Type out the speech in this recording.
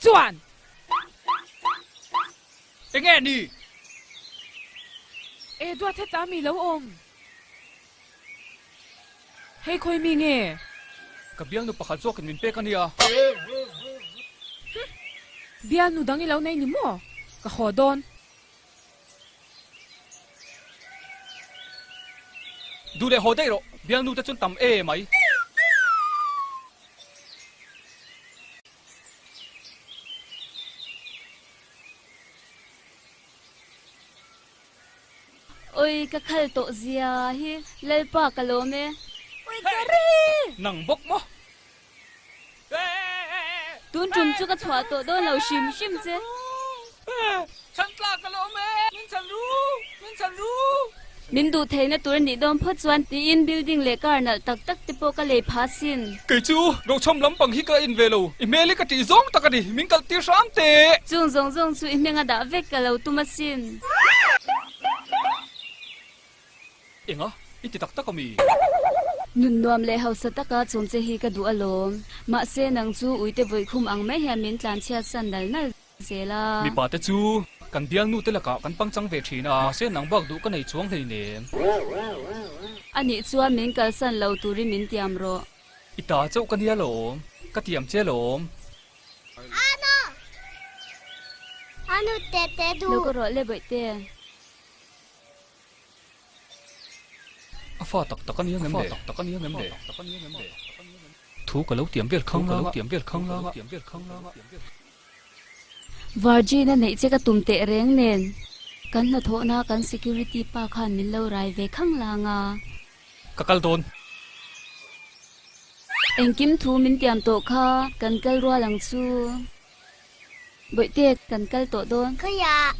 chuan. Enge ni? E duat heta mi lo awm. Hei khawi mi nge? Ka bialnu pakhat zawkin min pek a nia. Hum! Bialnu dang i lo nei ni maw? Ka haw dawn. Duh leh haw daih rawh, bialnu te chuan tam e mai. Oi ka khal tawh zia hi Lalpa ka lawm e. Oi ka ri! Nang bawk maw? Tun tum chu ka chhuah tawh dawn lo hrim hrim che. Chhan tlak ka lawm e, min chhan ru, min chhan ru. Min duh theihna tur a nih dawn phawt chuan tiin building leh car nalh tak tak te pawh ka lei phah sin. Kei chu rochhawm lampang hi ka en ve lo, i hmel hi ka tih zawng tak a ni, min kalh tir hram teh. Chung zawng zawng chu i hming a dah vek ka lo tum asin. Enga? I ti tak tak a mi? Nun nuam leh hausa taka chawm che hi ka duh alawm. Mahse nang chu uite vawikhum ang mai hian min tlanchhiat san nal nal zel a. Mipa te chu kan bialnu te lakah kan pangchang ve thin a, mahse nang bak duh ka nei chuang hleinem. Anih chuan min kalsan lo turin min tiam rawh. I ta chauh ka nia lawm, ka tiam che lawm. Ano! Ano te te duh. Lo ka rawh le bawihte. A fa tak tak a nia ngem le? Tak tak a nia ngem le? Thu ka lo tiam vel khang lang a, tiam vel khang lang a, tiam vel khang lang a. Virgin a neih che ka tum teh reng nen kan hnathawhna kan security pa khan min lo rai ve khang lang a. Ka kal dawn. Engkim thu min tiam tawh kha kan kal rual ang chu. Bawihte kan kal tawh dawn. Khawiah.